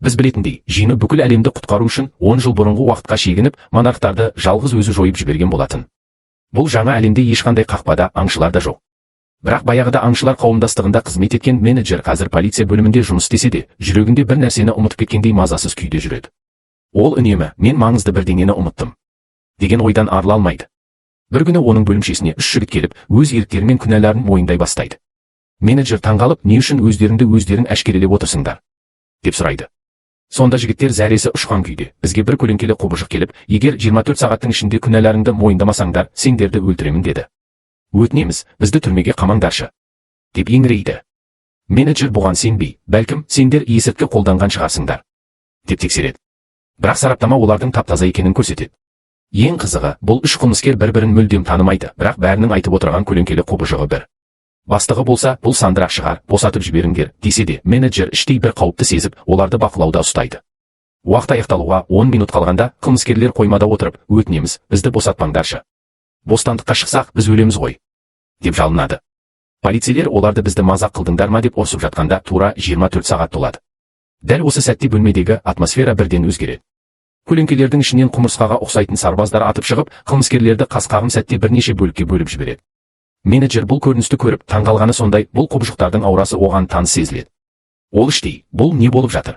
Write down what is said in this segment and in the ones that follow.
Біз білетіндей, Жину бүкіл әлемді құтқару үшін 10 жыл бұрынғы уақытқа шегініп, монархтарды жалғыз өзі жойып жіберген болатын. Бұл жаңа әлемде ешқандай қақпада, аңшылар да жоқ. Бірақ баяғыда аңшылар қауымдастығында қызмет еткен менеджер қазір полиция бөлімінде жұмыс істесе де, жүрегінде бір нәрсені ұмытып кеткендей мазасыз күйде жүреді. Ол үнемі «Мен маңызды бірдеңені ұмыттым» деген ойдан арыла алмайды. Бір күні оның бөлімшесіне үш жігіт келіп, өз еріктері мен күнәларын мойындай бастайды. Менеджер таңғалып, «Не үшін өздеріңді өздерің әшкерелеп отырсыңдар?» деп сұрайды. Сонда жігіттер зәресі ұшқан күйде: «Бізге бір көлеңкелі құбыжық келіп, егер 24 сағаттың ішінде күнәларыңды мойындамасаңдар, сендерді өлтіремін деді. Өтінеміз, бізді түрмеге қамаңдаршы», – деп еңірейді. Менеджер бұған сенбей, «Бәлкім, сендер есірткі қолданған шығарсыңдар?» деп тексереді. Бірақ сараптама олардың тап-таза екенін көрсетеді. Ең қызығы, бұл үш қылмыскер бір-бірін мүлдем танымайды, бірақ бәрінің айтып отырған көлеңкелі құбыжығы бір. Бастығы болса, «Бұл сандырақ шығар, босатып жіберіңдер» десе де, менеджер іштей бір қауіпті сезіп, оларды бақылауда ұстайды. Уақыт аяқталуға 10 минут қалғанда қылмыскерлер қоймада отырып, «Өтінеміз, бізді босатпаңдаршы. Бостандыққа шықсақ, біз өлеміз ғой», – деп жалынады. Полицейлер оларды «Бізді мазақ қылдыңдар ма?» деп ұрсып жатқанда, тура 24 сағат толады. Дәл осы сәтте бөлмедегі атмосфера бірден өзгереді. Көлеңкелердің ішінен құмырсқаға ұқсайтын сарбаздар атып шығып, қылмыскерлерді қас-қағым сәтте бірнеше бөлікке бөліп жібереді. Менеджер бұл көріністі көріп, таңғалғаны сондай, бұл құбыжықтардың аурасы оған таныс сезіледі. Ол іштей: «Бұл не болып жатыр?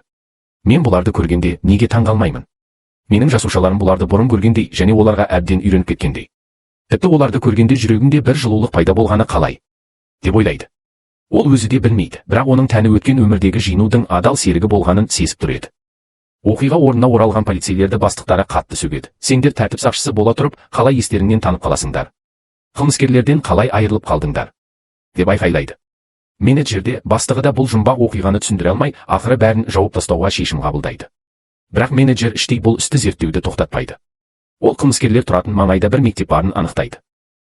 Мен бұларды көргенде неге таңғалмаймын? Менің жасушаларым бұларды бұрын көргендей және оларға әбден үйреніп кеткендей. Тіпті оларды көргенде жүрегімде бір жылулық пайда болғаны қалай?» деп ойлайды. Ол өзі де білмейді, бірақ оның тәні өткен өмірдегі Жинудың адал серігі болғанын сезіп тұр еді. Оқиға орнына оралған полицейлерді бастықтары қатты сөгеді: «Сендер тәртіп сақшысы бола тұрып, қалай естеріңнен танып қаласыңдар? Қылмыскерлерден қалай айырылып қалдыңдар?» деп айқайлайды. Менеджер де, бастығы да бұл жұмбақ оқиғаны түсіндіре алмай, ақыры бәрін жауып тастауға шешім қабылдайды. Бірақ менеджер іштей бұл істі зерттеуді тоқтатпайды. Ол қылмыскерлер тұратын маңайда бір мектеп барын анықтайды.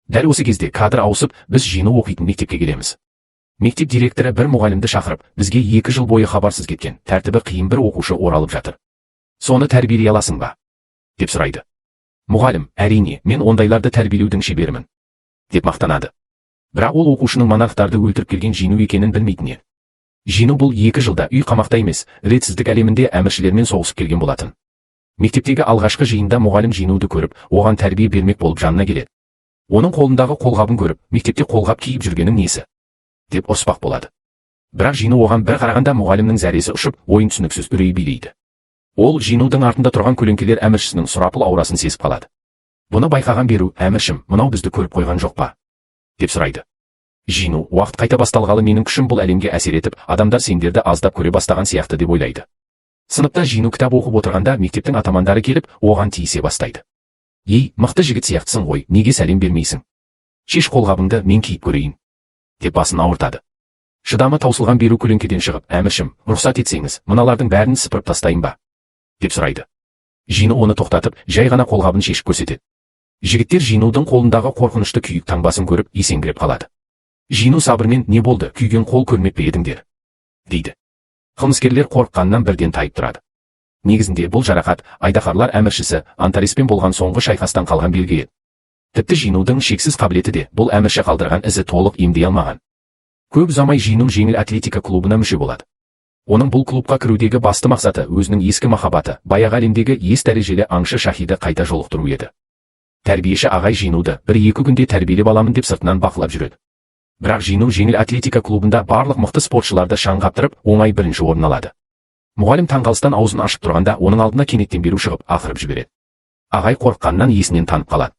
Дәл осы кезде кадр ауысып, біз Жину оқитын мектепке келеміз. Мектеп директоры бір мұғалімді шақырып, «Бізге 2 жыл бойы хабарсыз кеткен, тәртібі қиын бір оқушы оралып жатыр. Соны тәрбиелей аласың ба?» деп сұрайды. Мұғалім: «Әрине, мен ондайларды тәрбиелеудің шеберімін», – деп мақтанады. Бірақ ол оқушының монархтарды өлтіріп келген Жину екенін білмейтін еді. Жину бұл 2 жылда үй қамақта емес, ретсіздік әлемінде әміршілермен соғысып келген болатын. Мектептегі алғашқы жиында мұғалім Жинуды көріп, оған тәрбие бермек болып жанына келеді. Оның қолындағы қолғабын көріп, «Мектепте қолғап киіп жүргенің несі?» деп ұрыспақ болады. Бірақ Жину оған бір қарағанда, мұғалімнің зәресі ұшып, ойын түсініксіз үрей билейді. Ол Жинудың артында тұрған көлеңкелер әміршісінің сұрапыл аурасын сезіп қалады. Бұны байқаған Беру: «Әміршім, мынау бізді көріп қойған жоқ па?» деп сұрайды. Жину: «Уақыт қайта басталғалы менің күшім бұл әлемге әсер етіп, адамдар сендерді аздап көре бастаған сияқты», – деп ойлайды. Сыныпта Жину кітап оқып отырғанда, мектептің атамандары келіп, оған тиісе бастайды. «Ей, мықты жігіт сияқтысың ғой, неге сәлем бермейсің? Шеш қолғабыңды, мен киіп көрейін», – деп басын ауыртады. Шыдамы таусылған Беру көлеңкеден шығып, «Әміршім, рұқсат етсеңіз, мыналардың бәрін сыпырып тастайын ба?» деп сұрайды. Жину оны тоқтатып, жай ғана қолғабын шешіп көрсетеді. Жігіттер Жинудың қолындағы қорқынышты күйік таңбасын көріп, есеңгіреп қалады. Жину сабырмен: «Не болды, күйген қол көрмеп пе едіңдер?» – дейді. Қылмыскерлер қорыққаннан бірден тайып тұрады. Негізінде бұл жарақат айдаһарлар әміршісі Антареспен болған соңғы шайқастан қалған белгі еді. Тіпті Жинудың шексіз қабілеті де бұл әмірші қалдырған ізі толық емдей алмаған. Көп ұзамай Жину жеңіл атлетика клубына мүше болады. Оның бұл клубқа кірудегі басты мақсаты өзінің ескі махаббаты, баяғы әлемдегі ес дәрежелі аңшы Шахиді қайта жолықтыру еді. Тәрбиеші ағай Жинуды бір екі күнде тәрбиелеп аламын деп сыртынан бақылап жүреді. Бірақ Жину жеңіл атлетика клубында барлық мықты спортшыларды шаң қаптырып, оңай бірінші орын алады. Мұғалім таңғалыстан аузын ашып тұрғанда, оның алдына кенеттен Беру шығып, ақырып жібереді. Ағай қорыққаннан есінен танып қалады.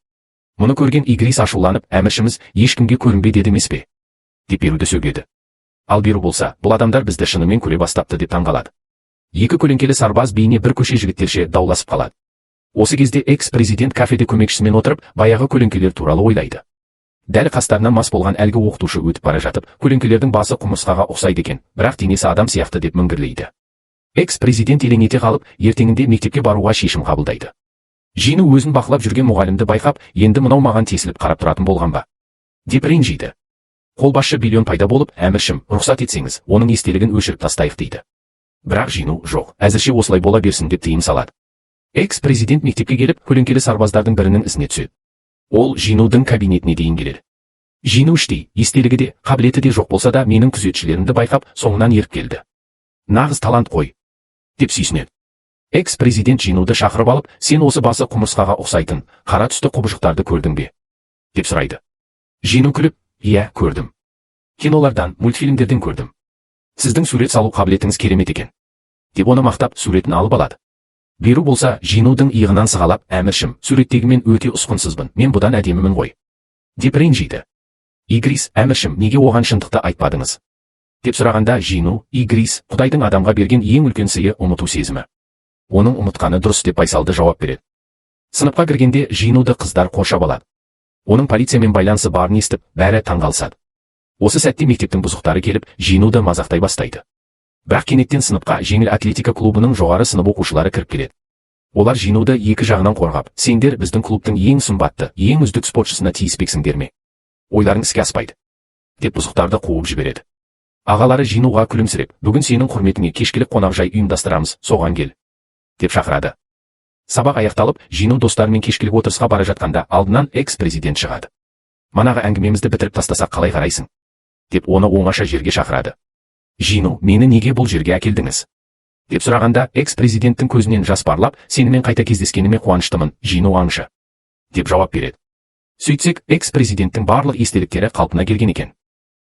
Мұны көрген Игрис ашуланып, «Әміршіміз ешкімге көрінбе деді емес пе?» деп Беруді сөгеді. Ал Беру болса, «Бұл адамдар бізді шынымен көре бастапты» деп таңғалады. Екі көлеңкелі сарбаз бейне бір көше жігіттерше дауласып қалады. Осы кезде экс-президент кафеде көмекшісімен отырып, баяғы көлеңкелер туралы ойлайды. Дәл қастарынан мас болған әлгі оқытушы өтіп бара жатып, «Көлеңкелердің басы құмырсқаға ұқсайды екен, бірақ денесі адам сияқты» деп міңгірлейді. Экс-президент елең ете қалып, ертеңінде мектепке баруға шешім қабылдайды. Жину өзін бақылап жүрген мұғалімді байқап, «Енді мынау маған тесіліп қарап тұратын болған ба?» деп ренжиді. Қолбасшы Биллион пайда болып, «Әміршім, рұқсат етсеңіз, оның естелігін өшіріп тастайық» дейді. Бірақ Жину: «Жоқ, әзірше осылай бола берсін» деп тыйым салады. Экс-президент мектепке келіп, көлеңкелі сарбаздардың бірінің ізіне түседі. Ол Жинудың кабинетіне дейін келеді. Жину іштей: «Естелігі де, қабілеті де жоқ болса да, менің күзетшілерімді байқап, соңынан еріп келді. Нағыз талант қой» Деп сүйсінеді. Экс-президент Жинуды шақырып алып, «Сен осы басы құмырсқаға ұқсайтын, қара түсті құбыжықтарды көрдің бе?» деп сұрайды. Жину күліп, «Иә, көрдім. Кинолардан, мультфильмдерден көрдім. Сіздің сурет салу қабілетіңіз керемет екен», деп оны мақтап, суретін алып алады. Беру болса, Жинудың иығынан сығалап, «Әміршім, суреттегімен өте ұсқынсызбын, мен бұдан әдемімін ғой», деп ренжиді. Игрис, «Әміршім, неге оған шындықты айтпадыңыз?» деп сұрағанда, Жину, «Игрис, Құдайдың адамға берген ең үлкен сыйы – ұмыту сезімі. Оның ұмытқаны дұрыс», – деп байсалды жауап береді. Сыныпқа кіргенде Жинуды қыздар қоршап алады. Оның полициямен байланысы барын естіп, бәрі таңғалысады. Осы сәтте мектептің бұзықтары келіп, Жинуды мазақтай бастайды. Бірақ кенеттен сыныпқа жеңіл атлетика клубының жоғары сынып оқушылары кіріп келеді. Олар Жинуды екі жағынан қорғап, «Сендер біздің клубтың ең сымбатты, ең үздік спортшысына тиіспексіңдер ме? Ойларың іске аспайды», – деп бұзықтарды қуып жібереді. Ағалары Жинуға күлімсіреп, «Бүгін сенің құрметіңе кешкілік қонақжай ұйымдастырамыз, соған кел», – деп шақырады. Сабақ аяқталып, Жину достарымен кешкілік отырысқа бара жатқанда, алдынан экс-президент шығады. «Манағы әңгімемізді бітіріп тастасақ, қалай қарайсың?» деп оны оңаша жерге шақырады. Жину, «Мені неге бұл жерге әкелдіңіз?» деп сұрағанда, экс-президенттің көзінен жас парлап, «Сенімен қайта кездескеніме қуаныштымын, Жину аңшы», – деп жауап береді. Сөйтсек, экс-президенттің барлық естеліктері қалпына келген екен.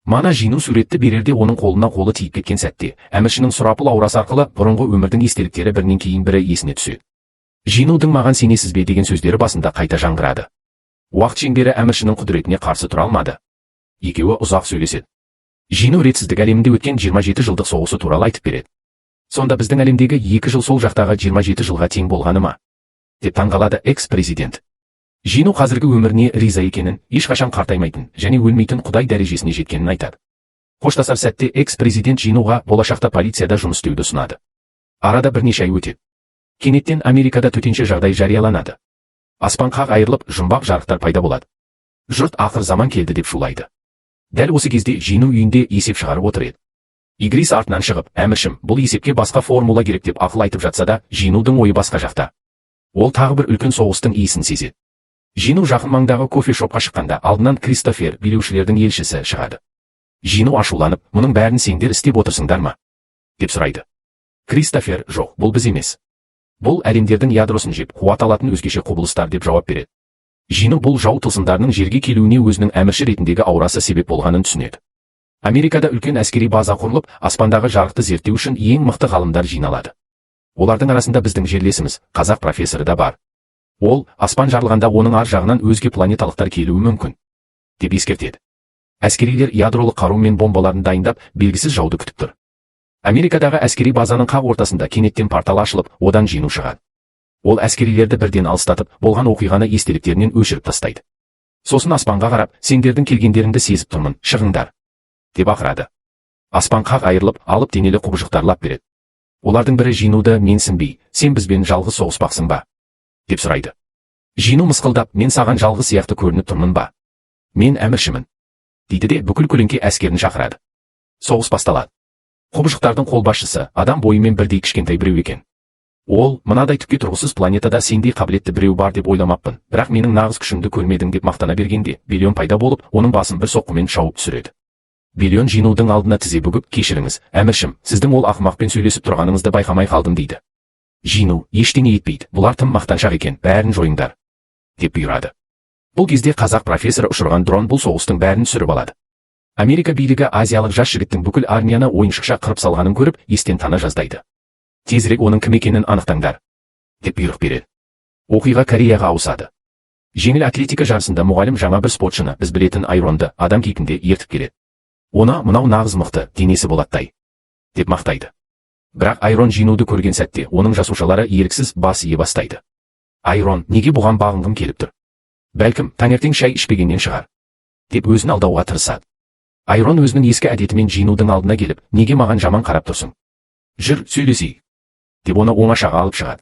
Мана Жину суретті берерде оның қолына қолы тиіп кеткен сәтте, әміршінің сұрапыл аурасы арқылы бұрынғы өмірдің естеліктері бірінен кейін бірі есіне түседі. Жинудың «Маған сенесіз бе?» деген сөздері басында қайта жаңғырады. Уақыт шеңбері әміршінің құдіретіне қарсы тұра алмады. Екеуі ұзақ сөйлеседі. Жину ретсіздік әлемінде өткен 27 жылдық соғысы туралы айтып береді. «Сонда біздің әлемдегі 2 жыл сол жақтағы 27 жылға тең болғаны ма?» деп таңғалады экс-президент. Жину қазіргі өміріне риза екенін, ешқашан қартаймайтын және өлмейтін құдай дәрежесіне жеткенін айтады. Қоштасар сәтте экс-президент Жинуға болашақта полицияда жұмыс істеуді ұсынады. Арада бірнеше ай өтеді. Кенеттен Америкада төтенше жағдай жарияланады. Аспан қақ айырылып, жұмбақ жарықтар пайда болады. Жұрт «Ақыр заман келді» деп шулайды. Дәл осы кезде Жину үйінде есеп шығарып отыр еді. Игрис артынан шығып, «Әміршім, бұл есепке басқа формула керек», – деп ақыл айтып жатса да, Жинудың ойы басқа жақта. Ол тағы бір үлкен соғыстың иісін сезеді. Жину жақын маңдағы кофе шопқа шыққанда, алдынан Кристофер, билеушілердің елшісі, шығады. Жину ашуланып, «Мұның бәрін сендер істеп отырсыңдар ма?» деп сұрайды. Кристофер, «Жоқ, бұл біз емес. Бұл әлемдердің ядросын жеп, қуат алатын өзгеше құбылыстар», – деп жауап береді. Жину бұл жау тылсымдарының жерге келуіне өзінің әмірші ретіндегі аурасы себеп болғанын түсінеді. Америкада үлкен әскери база құрылып, аспандағы жарықты зерттеу үшін ең мықты ғалымдар жиналады. Олардың арасында біздің жерлесіміз, қазақ профессоры да бар. Ол, «Аспан жарылғанда оның ар жағынан өзге планеталықтар келуі мүмкін», – деп ескертеді. Әскерилер ядролық қару мен бомбаларын дайындап, белгісіз жауды күтіп тұр. Америкадағы әскери базаның қақ ортасында кенеттен портал ашылып, одан Жину шығады. Ол әскерилерді бірден алыстатып, болған оқиғаны естеліктерінен өшіріп тастайды. Сосын аспанға қарап, «Сендердің келгендеріңді сезіп тұрмын, шығыңдар», – деп ақырады. Аспан қақ айырылып, алып денелі құбыжықтар лап береді. Олардың бірі Жинуды менсінбей, «Сен бізбен жалғыз соғыспақсың ба?» деп сұрайды. Жину мысқылдап, «Мен саған жалғыз сияқты көрініп тұрмын ба? Мен әміршімін», – дейді де, бүкіл көлеңке әскерін шақырады. Соғыс басталады. Құбыжықтардың қолбасшысы адам бойымен бірдей кішкентай біреу екен. Ол, «Мынадай түкке тұрғысыз планетада сендей қабілетті біреу бар деп ойламаппын, бірақ менің нағыз күшімді көрмедің», – деп мақтана бергенде, Биллион пайда болып, оның басын бір соққымен шауып түсіреді. Биллион Жинудың алдына тізе бүгіп, «Кешіріңіз, әміршім, сіздің ол ақымақпен сөйлесіп тұрғаныңызды байқамай қалдым», – дейді. Жину, «Ештеңе етпейді, бұлар тым мақтаншақ екен, бәрін жойыңдар», – деп бұйырады. Бұл кезде қазақ профессоры ұшырған дрон бұл соғыстың бәрін түсіріп алады. Америка билігі азиялық жас жігіттің бүкіл армияны ойыншықша қырып салғанын көріп, естен тана жаздайды. «Тезірек оның кім екенін анықтаңдар», – деп бұйрық береді. Оқиға Кореяға ауысады. Жеңіл атлетика жарысында мұғалім жаңа бір спортшыны, біз білетін Айронды, адам кейпінде ертіп келеді. Оны, «Мынау нағыз мықты, денесі болаттай», – деп мақтайды. Бірақ Айрон Жинуды көрген сәтте оның жасушалары еріксіз бас ие бастайды. Айрон, «Неге бұған бағынғым келіп тұр? Бәлкім, таңертең шай ішпегеннен шығар», – деп өзін алдауға тырысады. Айрон өзінің ескі әдетімен Жинудың алдына келіп, «Неге маған жаман қарап тұрсың? Жүр, сөйлесейік», – деп оны оңашаға алып шығады.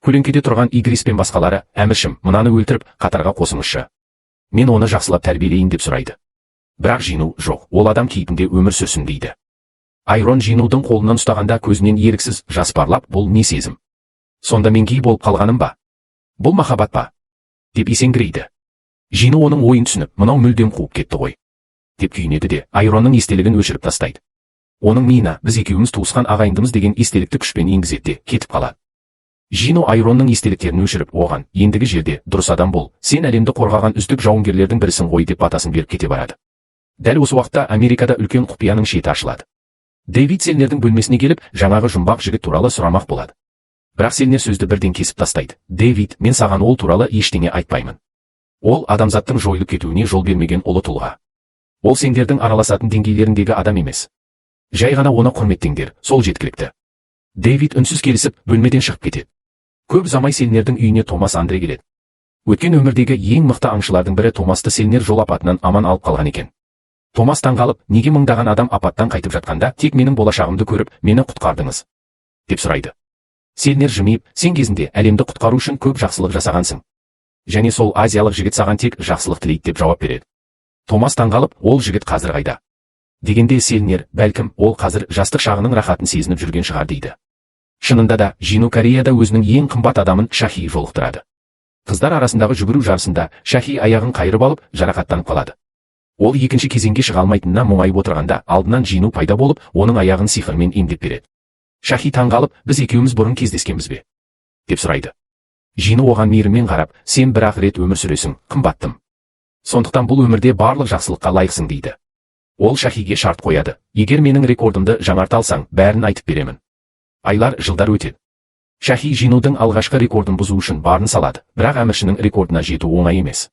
Көлеңкеде тұрған Игрис пен басқалары, «Әміршім, мынаны өлтіріп, қатарға қосыңызшы. Мен оны жақсылап тәрбиелейін», – деп сұрайды. Бірақ Жину, «Жоқ, ол адам кейпінде өмір сүрсін», – дейді. Айрон Жинудың қолынан ұстағанда көзінен еріксіз жас парлап, «Бұл не сезім? Сонда мен гей болып қалғаным ба? Бұл махаббат па?» деп есеңгірейді. Жину оның ойын түсініп, «Мынау мүлдем қуып кетті ғой», – деп күйінеді де, Айронның естелігін өшіріп тастайды. Оның миына «Біз екеуміз туысқан ағайындымыз» деген естелікті күшпен енгізеді де, кетіп қалады. Жину Айронның естеліктерін өшіріп, оған: «Ендігі жерде дұрыс адам бол, сен әлемді қорғаған үздік жауынгерлердің бірісің ғой», – деп батасын беріп кете барады. Дәл осы уақытта Америкада үлкен құпияның шеті ашылады. Дэвид Селнердің бөлмесіне келіп, жаңағы жұмбақ жігіт туралы сұрамақ болады. Бірақ Селнер сөзді бірден кесіп тастайды: «Дэвид, мен саған ол туралы ештеңе айтпаймын. Ол адамзаттың жойылып кетуіне жол бермеген ұлы тұлға. Ол сендердің араласатын деңгейлеріндегі адам емес. Жай ғана оны құрметтеңдер, сол жеткілікті». Дэвид үнсіз келісіп, бөлмеден шығып кетеді. Көп ұзамай Селнердің үйіне Томас Андре келеді. Өткен өмірдегі ең мықты аңшылардың бірі Томасты Селнер жол апатынан аман алып қалған екен. Томас таңғалып: «Неге мыңдаған адам апаттан қайтып жатқанда, тек менің болашағымды көріп, мені құтқардыңыз?» – деп сұрайды. Селнер жымиып: «Сен кезінде әлемді құтқару үшін көп жақсылық жасағансың. Және сол азиялық жігіт саған тек жақсылық тілейді», – деп жауап береді. Томас таңғалып: «Ол жігіт қазір қайда?» – дегенде, Селнер: «Бәлкім, ол қазір жастық шағының рахатын сезініп жүрген шығар», – дейді. Шынында да, Жину Кореяда өзінің ең қымбат адамын, Шахи, жолықтырады. Қыздар арасындағы жүгіру жарысында Шахи аяғын қайырып алып, жарақаттанып қалады. Ол екінші кезеңге шыға алмайтынына мұңайып отырғанда, алдынан Жину пайда болып, оның аяғын сиқырмен емдеп береді. Шахи таңғалып: «Біз екеуміз бұрын кездескенбіз бе?» – деп сұрайды. Жину оған мейіріммен қарап: «Сен бір ақ рет өмір сүресің, қымбаттым. Сондықтан бұл өмірде барлық жақсылыққа лайықсың», – дейді. Ол Шахиге шарт қояды: «Егер менің рекордымды жаңарта алсаң, бәрін айтып беремін». Айлар, жылдар өтеді. Шахи Жинудың алғашқы рекордын бұзу үшін барын салады, бірақ әміршінің рекордына жету оңай емес.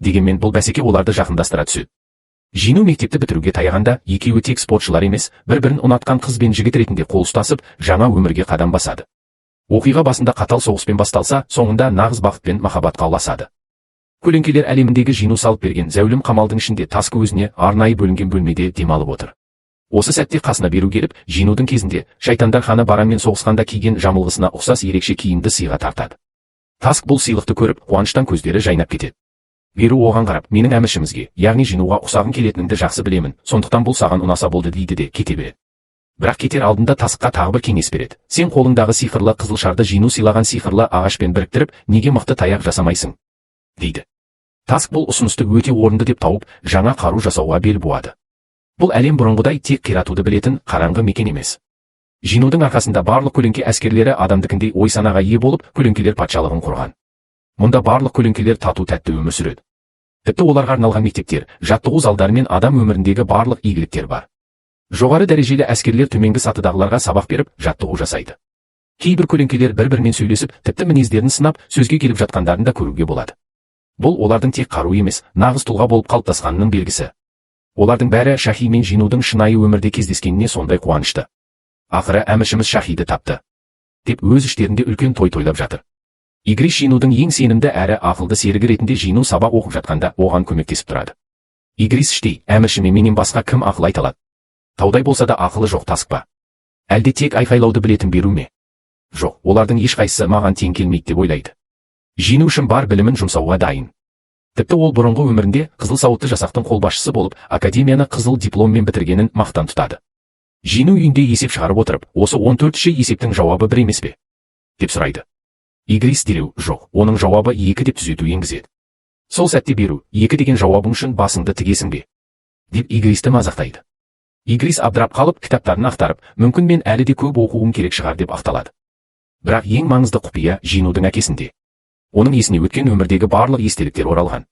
Дегенмен бұл бәсеке оларды жақындастыра түседі. Жину мектепті бітіруге таяғанда, екеуі тек спортшылар емес, бір-бірін ұнатқан қыз бен жігіт ретінде қол ұстасып, жаңа өмірге қадам басады. Оқиға басында қатал соғыспен басталса, соңында нағыз бақыт пен махаббатқа ұласады. Көлеңкелер әлеміндегі Жину салып берген зәулім қамалдың ішінде Таск өзіне арнайы бөлінген бөлмеде демалып отыр. Осы сәтте қасына Беру келіп, Жинудың кезінде шайтандар ханы Баранмен соғысқанда киген жамылғысына ұқсас ерекше киімді сыйға тартады. Таск бұл сыйлықты көріп, қуаныштан көздері жайнап кетеді. Беру оған қарап: «Менің әміршімізге, яғни Жинуға ұқсағың келетініңді жақсы білемін, сондықтан бұл саған ұнаса болды», – дейді де кете береді. Бірақ кетер алдында Тасққа тағы бір кеңес береді: «Сен қолыңдағы сиқырлы қызыл шарды Жину сыйлаған сиқырлы ағашпен біріктіріп, неге мықты таяқ жасамайсың?» – дейді. Таск бұл ұсынысты өте орынды деп тауып, жаңа қару жасауға бел буады. Бұл әлем бұрынғыдай тек қиратуды білетін қараңғы мекен емес. Жинудың арқасында барлық көлеңке әскерлері адамдікіндей ой санаға ие болып, көлеңкелер патшалығын құрған. Мұнда барлық көлеңкелер тату тәтті өмір сүреді. Тіпті оларға арналған мектептер, жаттығу залдары мен адам өміріндегі барлық игіліктер бар. Жоғары дәрежелі әскерлер төменгі сатыдағыларға сабақ беріп, жаттығу жасайды. Кейбір көлеңкелер бір-бірімен сөйлесіп, тіпті мінездерін сынап, сөзге келіп жатқандарын да көруге болады. Бұл олардың тек қару емес, нағыз тұлға болып қалыптасқанының белгісі. Олардың бәрі Шахи мен Жинудың шынайы өмірде кездескеніне сондай қуанышты. «Ақыры әміршіміз Шахиді тапты», – деп өз іштерінде үлкен той тойлап жатыр. Игрис Жинудың ең сенімді әрі ақылды серігі ретінде Жину сабақ оқып жатқанда оған көмектесіп тұрады. Игрис іштей: «Әміршіме менен басқа кім ақыл айта алады? Таудай болса да ақылы жоқ Таск па? Әлде тек айқайлауды білетін Беру ме? Жоқ, олардың ешқайсысы маған тең келмейді», – деп ойлайды. Жину үшін бар білімін жұмсауға дайын. Тіпті ол бұрынғы өмірінде қызыл сауытты жасақтың қолбасшысы болып, академияны қызыл дипломмен бітіргенін мақтан тұтады. Жину үйінде есеп шығарып отырып: «Осы 14-ші есептің жауабы бір емес пе?» – деп сұрайды. Игрис дереу: «Жоқ, оның жауабы екі», – деп түзету енгізеді. Сол сәтте Беру: «Екі деген жауабың үшін басыңды тігесің бе?» – деп Игристі мазақтайды. Игрис абдырап қалып, кітаптарын ақтарып, «Мүмкін, мен әлі де көп оқуым керек шығар», – деп ақталады. Бірақ ең маңызды құпия Жинудың әкесінде. Оның есіне өткен өмірдегі барлық естеліктер оралған.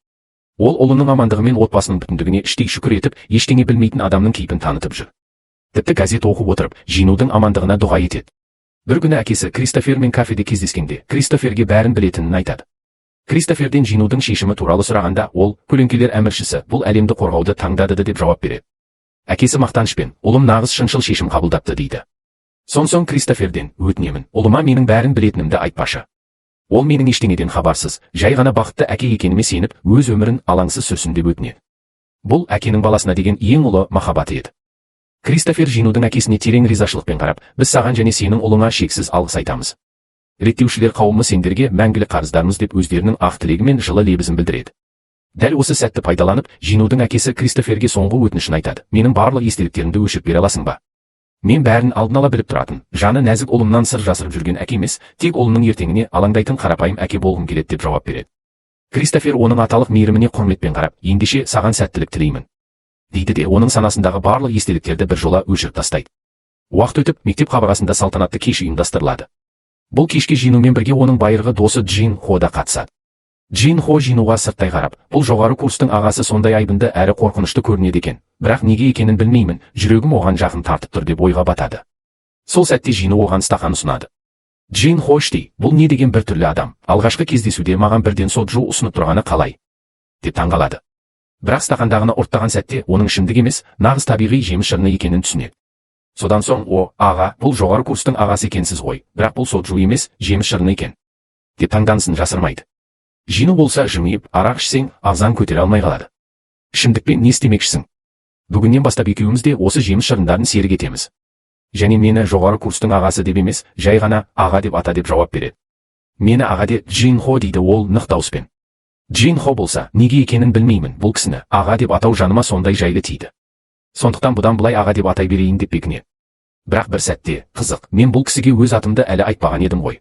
Ол ұлының амандығы мен отбасының бүтіндігіне іштей шүкір етіп, ештеңе білмейтін адамның кейпін танытып жүр. Тіпті газет оқып отырып, Жинудың амандығына дұға етеді. Бір күні әкесі Кристофермен кафеде кездескенде, Кристоферге бәрін білетінін айтады. Кристоферден Жинудың шешімі туралы сұрағанда, ол: «Көлеңкелер әміршісі бұл әлемді қорғауды таңдады», – деп жауап береді. Әкесі мақтанышпен: «Ұлым нағыз шыншыл шешім қабылдапты», – дейді. Сонсоң Кристоферден: «Өтінемін, ұлыма менің бәрін білетінімді айтпашы. Ол менің ештеңеден хабарсыз, жай ғана бақытты әке екеніме сеніп, өз өмірін алаңсыз сүрсін», – деп өтінеді. Бұл әкенің баласына деген ең ұлы махаббаты еді. Кристофер Жинудың әкесіне терең ризашылықпен қарап: «Біз саған және сенің ұлыңа шексіз алғыс айтамыз. Реттеушілер қауымы сендерге мәңгілік қарыздармыз», – деп өздерінің ақ тілегі мен жылы лебізін білдіреді. Дәл осы сәтті пайдаланып, Жинудың әкесі Кристоферге соңғы өтінішін айтады: «Менің барлық естеліктерімді өшіріп бере аласың ба? Мен бәрін алдын ала біліп тұратын, жаны нәзік ұлымнан сыр жасырып жүрген әке емес, тек ұлының ертеңіне алаңдайтын қарапайым әке болғым келеді», – деп жауап береді. Кристофер оның аталық мейіріміне құрметпен қарап: «Ендеше саған сәттілік тілеймін. Дейді де, оның санасындағы барлық естеліктерді біржола өшіріп тастайды. Уақыт өтіп, мектеп қабырғасында салтанатты кеш ұйымдастырылады. Бұл кешке Жинумен бірге оның байырғы досы Джин Хо да қатысады. Джин Хо Жинуға сырттай қарап, бұл жоғары курстың ағасы сондай айбынды әрі қорқынышты көрінеді екен, бірақ неге екенін білмеймін, жүрегім оған жақын тартып тұр деп ойға батады. Сол сәтте Жину оған стақан ұсынады. Джин Хо іштей, бұл не деген бір түрлі адам, алғашқы кездесуде маған бірден соджу ұсынып тұрғаны қалай, деп таңғалады. Бірақ стақандағыны ұрттаған сәтте оның ішімдік емес, нағыз табиғи жеміс шырыны екенін түсінеді. Содан соң: «О, аға, бұл жоғары курстың ағасы екенсіз ғой, бірақ бұл соджу емес, жеміс шырыны екен», деп таңданысын жасырмайды. Жину болса жымиып, арақ ішсең, ағзаң көтере алмай қалады. Ішімдікпен не істемекшісің? Бүгіннен бастап екеуміз де осы жеміс шырындарын серік етеміз. Және мені жоғары курстың ағасы деп емес, жай ғана аға деп ата, деп жауап береді. Мені аға де, Джин Хо, дейді ол нық дауыспен. Джин Хо болса, неге екенін білмеймін, бұл кісіні аға деп атау жаныма сондай жайлы тиді. Сондықтан бұдан былай аға деп атай берейін деп бекінеді. Бірақ бір сәтте, қызық, мен бұл кісіге өз атымды әлі айтпаған едім ғой,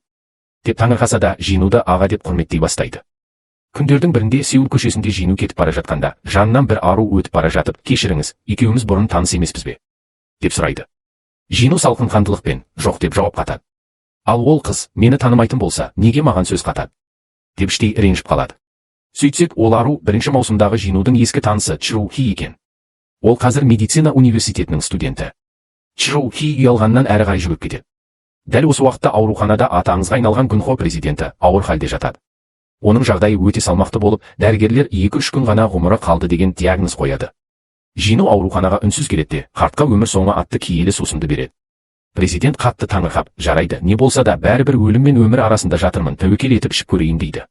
деп таңырқаса да, Жинуды аға деп құрметтей бастайды. Күндердің бірінде Сеул көшесінде Жину кетіп бара жатқанда, жанынан бір ару өтіп бара жатып, кешіріңіз, екеуміз бұрын таныс емеспіз бе, деп сұрайды. Жину салқын қандылықпен, жоқ, деп жауап қатады. Ал ол қыз, мені танымайтын болса, неге маған сөз қатады, деп іштей ренжіп қалады. Сөйтсек, ол ару бірінші маусымдағы Жинудың ескі танысы Чжу Хи екен. Ол қазір медицина университетінің студенті. Чжу Хи ұялғаннан әрі қарай жүгіріп кетеді. Дәл осы уақытта ауруханада аты аңызға айналған Гүнхо президенті ауыр халде жатады. Оның жағдайы өте салмақты болып, дәрігерлер 2-3 күн ғана ғұмыры қалды деген диагноз қояды. Жину ауруханаға үнсіз келеді де, қартқа өмір соңы атты киелі сусынды береді. Президент қатты таңырқап, жарайды, не болса да бәрібір өлім мен өмір арасында жатырмын, тәуекел етіп ішіп көрейін, дейді.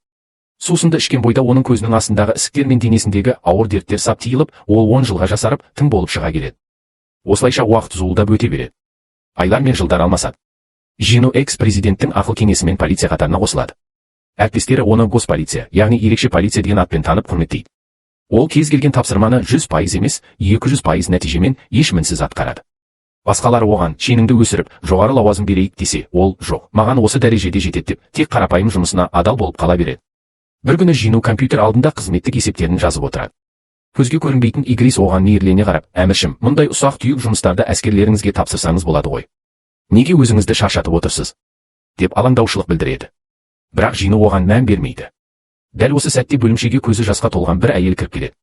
Сусынды ішкен бойда оның көзінің астындағы ісіктер мен денесіндегі ауыр дерттер сап тыйылып, ол 10 жылға жасарып, тың болып шыға келеді. Осылайша уақыт зуылдап өте береді. Айлар мен жылдар алмасады. Жину экс-президенттің ақыл кеңесімен полиция қатарына қосылады. Әріптестері оны госполиция, яғни ерекше полиция деген атпен танып, құрметтейді. Ол кез келген тапсырманы 100% емес, 200% нәтижемен еш мінсіз атқарады. Басқалары оған шеніңді өсіріп, жоғары лауазым берейік десе, ол жоқ, маған осы дәрежеде жетеді деп, тек қарапайым жұмысына адал болып қала береді. Бір күні Жину компьютер алдында қызметтік есептерін жазып отырады. Көзге көрінбейтін Игрис оған мейірлене қарап, әміршім, мұндай ұсақ түйек жұмыстарды әскерлеріңізге тапсырсаңыз болады ғой. Неге өзіңізді шаршатып отырсыз, деп алаңдаушылық білдіреді. Бірақ Жину оған мән бермейді. Дәл осы сәтте бөлімшеге көзі жасқа толған бір әйел кіріп келеді.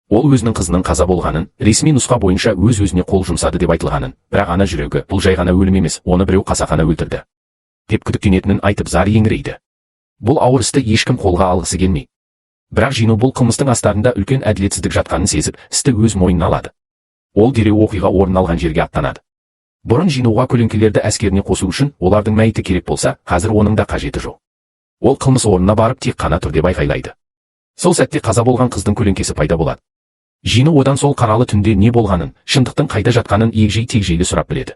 Ол өзінің қызының қаза болғанын, ресми нұсқа бойынша өз-өзіне қол жұмсады деп айтылғанын, бірақ ана жүрегі бұл жай ғана өлім емес, оны біреу қасақана өлтірді деп күдіктенетінін айтып зар еңірейді. Бұл ауыр істі ешкім қолға алғысы келмейді. Бірақ Жину бұл қылмыстың астарында үлкен әділетсіздік жатқанын сезіп, істі өз мойнына алады. Ол дереу оқиға орын алған жерге аттанады. Бұрын Жинуға көлеңкелерді әскеріне қосу үшін олардың мәйіті керек болса, қазір оның да қажеті жоқ. Ол қылмыс орнына барып, тек қана тұр деп айқайлайды. Сол сәтте қаза болған қыздың көлеңкесі пайда болады. Жину одан сол қаралы түнде не болғанын, шындықтың қайда жатқанын егжей-тегжейлі сұрап біледі.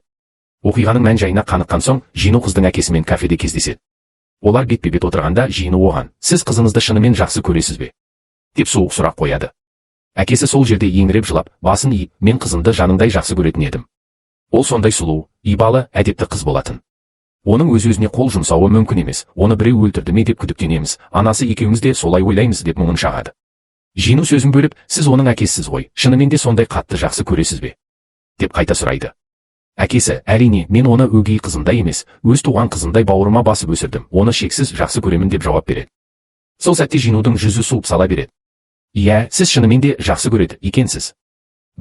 Оқиғаның мән жайына қаныққан соң, Жину қыздың әкесімен кафеде кездеседі. Олар бетпе-бет отырғанда Жину оған, сіз қызыңызды шынымен жақсы көресіз бе, деп суық сұрақ қояды. Әкесі сол жерде еңіреп жылап, басын иіп, мен қызымды жаныңдай жақсы көретін едім. Ол сондай сұлу, ибалы, әдепті қыз болатын. Оның өз-өзіне қол жұмсауы мүмкін емес, оны біреу өлтірді ме деп күдіктенеміз, анасы екеуміз де солай ойлаймыз, деп мұңын шағады. Жину сөзін бөліп, сіз оның әкесісіз ғой, шынымен де сондай қатты жақсы көресіз бе, деп қайта сұрайды. Әкесі, әрине, мен оны өгей қызымдай емес, өз туған қызымдай бауырыма басып өсірдім, оны шексіз жақсы көремін, деп жауап береді. Сол сәтте Жинудың жүзі суып сала береді. Иә, сіз шынымен де жақсы көреді екенсіз.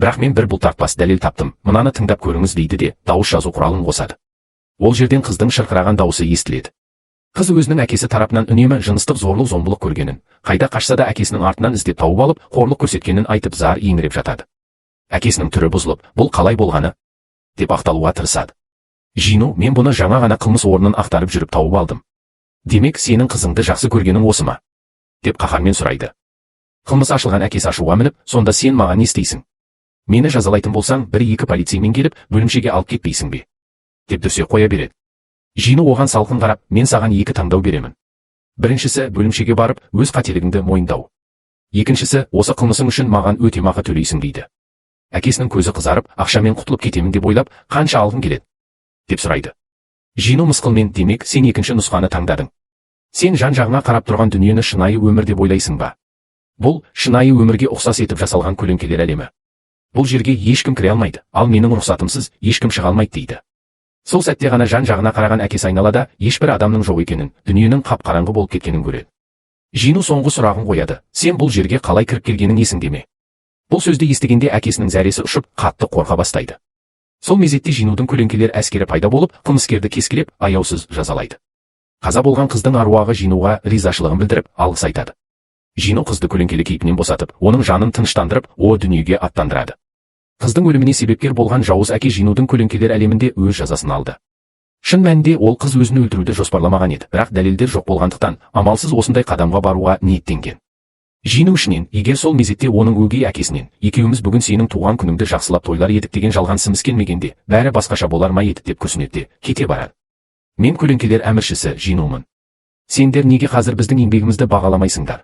Бірақ мен бір бұлтартпас дәлел таптым, мынаны тыңдап көріңіз, дейді де, дауыс жазу құралын қосады. Ол жерден қыздың шырқыраған дауысы естіледі. Қыз өзінің әкесі тарапынан үнемі жыныстық зорлық-зомбылық көргенін, қайда қашса да әкесінің артынан іздеп тауып алып, қорлық көрсеткенін айтып зар еңіреп жатады. Әкесінің түрі бұзылып, бұл қалай болғаны, деп ақталуға тырысады. Жину, мен бұны жаңа ғана қылмыс орнын ақтарып жүріп тауып алдым. Демек, сенің қызыңды жақсы көргенің осы ма, деп қаһармен сұрайды. Қылмыс ашылған әкесі ашуға мініп, сонда сен маған не істейсің? Мені жазалайтын болсаң, бір-екі полицеймен келіп, бөлімшеге алып кетпейсің бе, деп дүрсе қоя береді. Жину оған салқын қарап, мен саған екі таңдау беремін. Біріншісі, бөлімшеге барып, өз қателігіңді мойындау. Екіншісі, осы қылмысың үшін маған өтемақы төлейсің, дейді. Әкесінің көзі қызарып, ақшамен құтылып кетемін деп ойлап, қанша алғың келеді, деп сұрайды. Жину мысқылмен, демек, сен екінші нұсқаны таңдадың. Сен жан-жағыңа қарап тұрған дүниені шынайы өмір деп ойлайсың ба? Бұл, шынайы өмірге ұқсас етіп жасалған көлеңкелер әлемі. Бұл жерге ешкім кіре алмайды, ал менің рұқсатымсыз ешкім шыға алмайды, дейді. Сол сәтте ғана жан жағына қараған әкесі айналада ешбір адамның жоқ екенін, дүниенің қап-қараңғы болып кеткенін көреді. Жину соңғы сұрағын қояды: «Сен бұл жерге қалай кіріп келгенің есіңде ме?» Бұл сөзді естігенде әкесінің зәресі ұшып, қатты қорқа бастайды. Сол мезетте Жинудың көлеңкелер әскері пайда болып, қылмыскерді кескілеп, аяусыз жазалайды. Қаза болған қыздың аруағы Жинуға ризашылығын білдіріп, алғыс айтады. Жину қызды көлеңкелі кейпінен босатып, оның жанын тыныштандырып, о дүниеге аттандырады. Қыздың өліміне себепкер болған жауыз әке Жинудың көлеңкелер әлемінде өз жазасын алды. Шын мәнінде ол қыз өзін өлтіруді жоспарламаған еді, бірақ дәлелдер жоқ болғандықтан, амалсыз осындай қадамға баруға ниеттенген. Жину ішінен, егер сол мезетте оның өгей әкесінен «Екеуміз бүгін сенің туған күніңді жақсылап тойлар едік» деген жалған сымыс келмегенде, бәрі басқаша болар ма еді деп күрсінеді де, кете барады. Мен көлеңкелер әміршісі Жинумын. Сендер неге қазір біздің еңбегімізді бағаламайсыңдар?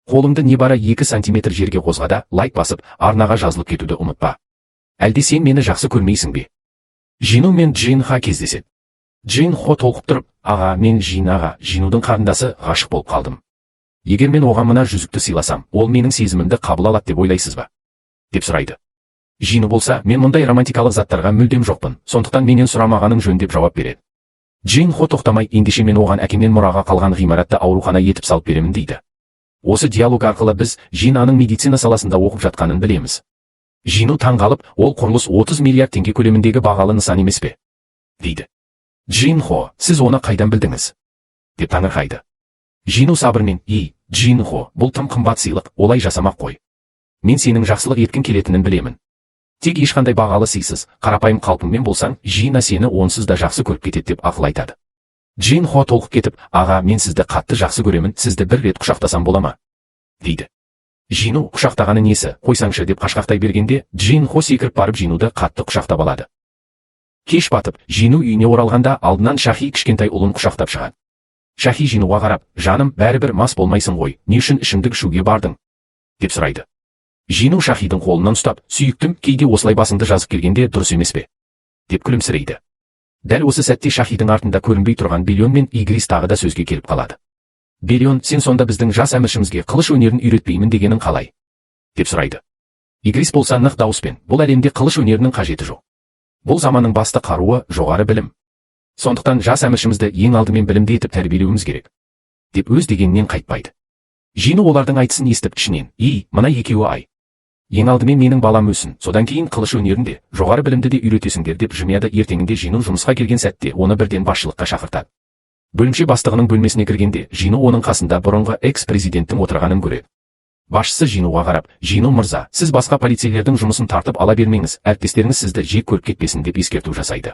Қолыңды небары 2 сантиметр жерге қозға да, лайк басып, арнаға жазылып кетуді ұмытпа. Әлде сен мені жақсы көрмейсің бе? Жину мен Джин Ха кездеседі. Джин Хо толқып тұрып: «Аға, мен Жин аға, Жинудың қарындасы, ғашық болып қалдым. Егер мен оған мына жүзікті сыйласам, ол менің сезімімді қабыл алады деп ойлайсыз ба?» деп сұрайды. Жину болса: «Мен мұндай романтикалық заттарға мүлдем жоқпын, сондықтан менен сұрамағаның жөн», деп жауап береді. Джин Хо тоқтамай: «Ендеше мен оған әкемнен мұраға қалған ғимаратты аурухана етіп салып беремін», дейді. Осы диалог арқылы біз Жинаның медицина саласында оқып жатқанын білеміз. Жину таң қалып: «Ол құрылыс 30 миллиард теңге көлеміндегі бағалы нысан емес пе?» дейді. Джин Хо: «Сіз оны қайдан білдіңіз?» деп таңырқайды. Жину сабырмен: «Ей, Джин Хо, бұл тым қымбат сыйлық, олай жасамақ қой. Мен сенің жақсылық еткің келетінін білемін. Тек ешқандай бағалы сыйсыз, қарапайым қалпыңмен болсаң, Жина сені онсыз да жақсы көріп кетеді», деп ақыл айтады. Джин Хо толқып кетіп: «Аға, мен сізді қатты жақсы көремін, сізді бір рет құшақтасам бола ма?» дейді. Жину: «Құшақтағаны несі, қойсаңшы», деп қашқақтай бергенде, Джин Хо секіріп барып Жинуды қатты құшақтап алады. Кеш батып, Жину үйіне оралғанда, алдынан Шахи кішкентай ұлын құшақтап шығады. Шахи Жинуға қарап: «Жаным, бәрібір мас болмайсың ғой, не үшін ішімдік ішуге бардың?» деп сұрайды. Жину Шахидің қолынан ұстап: «Сүйіктім, кейде осылай басыңды жазып келгенде дұрыс емес пе?» деп күлімсірейді. Дәл осы сәтте Шахидің артында көрінбей тұрған Биллион мен Игрис тағы да сөзге келіп қалады. Биллион: «Сен сонда біздің жас әміршімізге қылыш өнерін үйретпеймін дегенің қалай?» деп сұрайды. Игрис болса нық дауыспен: «Бұл әлемде қылыш өнерінің қажеті жоқ. Бұл заманның басты қаруы – жоғары білім. Сондықтан жас әміршімізді ең алдымен білімді етіп тәрбиелеуіміз керек», деп өз дегенінен қайтпайды. Жину олардың айтысын естіп, ішінен: «Ей, мына екеуі ай. Ең алдымен менің балам өссін, содан кейін қылыш өнерін де, жоғары білімді де үйретесіңдер», деп жымияды. Ертеңінде Жину жұмысқа келген сәтте оны бірден басшылыққа шақыртады. Бөлімше бастығының бөлмесіне кіргенде Жину оның қасында бұрынғы экс-президенттің отырғанын көреді. Басшысы Жинуға қарап: «Жину мырза, сіз басқа полицейлердің жұмысын тартып ала бермеңіз, әріптестеріңіз сізді жек көріп кетпесін», деп ескерту жасайды.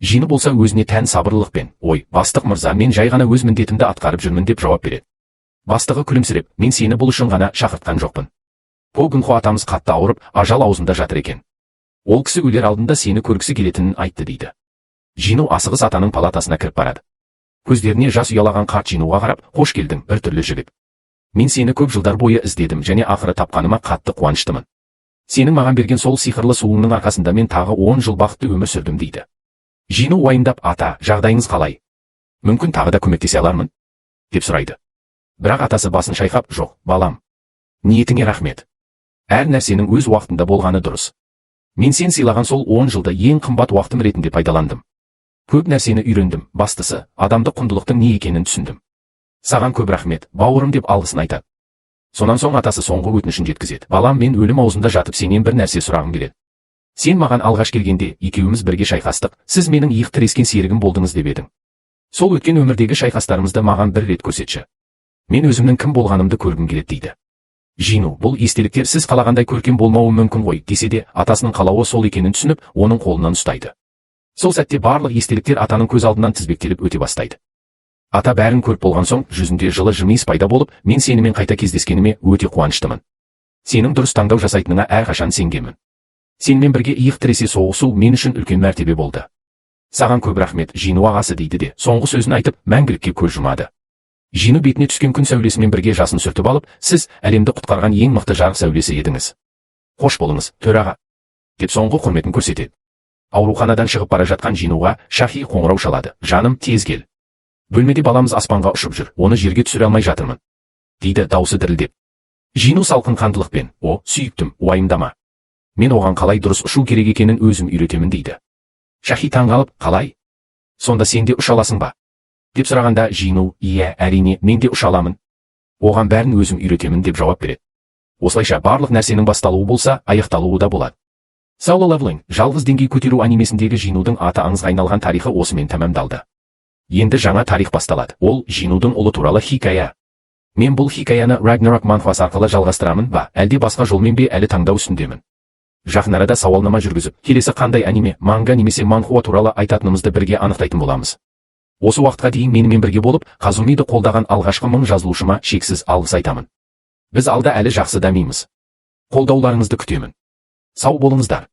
Жину болса өзіне тән сабырлылықпен: «Ой, бастық мырза, мен жай ғана өз міндетімді атқарып жүрмін», деп жауап береді. Бастығы күлімсіреп: «Мен сені бұл үшін ғана шақыртқан жоқпын. По Гүнхо атамыз қатты ауырып, ажал аузында жатыр екен. Ол кісі өлер алдында сені көргісі келетінін айтты», дейді. Жину асығыс атаның палатасына кіріп барады. Көздеріне жас ұялаған қарт Жинуға қарап: «Қош келдің, бір түрлі жігіт. Мен сені көп жылдар бойы іздедім және ақыры тапқаныма қатты қуаныштымын. Сенің маған берген сол сиқырлы суыңның арқасында мен тағы 10 жыл бақытты өмір сүрдім», дейді. Жину уайымдап: «Ата, жағдайыңыз қалай? Мүмкін, тағы да көмектесе алармын?» деп сұрайды. Бірақ атасы басын шайқап: «Жоқ, балам. Ниетіңе рахмет. Әр нәрсенің өз уақытында болғаны дұрыс. Мен сен сыйлаған сол 10 жылды ең қымбат уақытым ретінде пайдаландым. Көп нәрсені үйрендім, бастысы, адамдық құндылықтың не екенін түсіндім. Саған көп рахмет, бауырым», деп алғысын айтады. Сонан соң атасы соңғы өтінішін жеткізеді: «Балам, мен өлім аузында жатып сенен бір нәрсе сұрағым келеді. Сен маған алғаш келгенде екеуміз бірге шайқастық, сіз менің иық тірескен серігім болдыңыз деп едің. Сол өткен өмірдегі шайқастарымызды маған бір рет көрсетші. Мен өзімнің кім болғанымды көргім келеді», дейді. Жину: «Бұл естеліктер сіз қалағандай көркем болмауы мүмкін ғой», десе де, атасының қалауы сол екенін түсініп, оның қолынан ұстайды. Сол сәтте барлық естеліктер атаның көз алдынан тізбектеліп өте бастайды. Ата бәрін көріп болған соң, жүзінде жылы жымиыс пайда болып: «Мен сенімен қайта кездескеніме өте қуаныштымын. Сенің дұрыс таңдау жасайтыныңа әрқашан сенгенмін. Сенімен бірге иық тіресе соғысу мен үшін үлкен мәртебе болды. Саған көп рахмет, Жину ағасы», дейді де, соңғы сөзін айтып, мәңгілікке көз жұмады. Жину бетіне түскен күн сәулесімен бірге жасын сүртіп алып: «Сіз әлемді құтқарған ең мықты жарық сәулесі едіңіз. Қош болыңыз, төраға», деп соңғы құрметін көрсетеді. Ауруханадан шығып бара жатқан Жинуға Шахи қоңырау шалады: «Жаным, тез кел. Бөлмеде баламыз аспанға ұшып жүр, оны жерге түсіре алмай жатырмын», дейді даусы дірілдеп. Жину салқын қандылықпен: «О, сүйіктім, уайымдама. Мен оған қалай дұрыс ұшу керек екенін өзім үйретемін, дейді. Шахи таңғалып, «Қалай? Сонда сен де ұша аласың ба?» деп сұрағанда, Жину: «Иә, әрине, мен де ұша аламын. Оған бәрін өзім үйретемін», деп жауап береді. Осылайша барлық нәрсенің басталуы болса, аяқталуы да болады. Solo Leveling, жалғыз деңгей көтеру анимесіндегі Жинудың аты аңызға айналған тарихы осымен тәмамдалды. Енді жаңа тарих басталады. Ол Жинудың ұлы туралы хикая. Мен бұл хикаяны Ragnarok манхвасы арқылы жалғастырамын ба, әлде басқа жолмен бе, әлі таңдау үстіндемін. Жақын арада сауалнама жүргізіп, келесі қандай аниме, манга немесе манхуа туралы айтатынымызды бірге анықтайтын боламыз. Осы уақытқа дейін менімен бірге болып, Қазумиді қолдаған алғашқы 1000 жазылушыма шексіз алғыс айтамын. Біз алда әлі жақсы дамимыз. Қолдауларыңызды күтемін. Сау болыңыздар.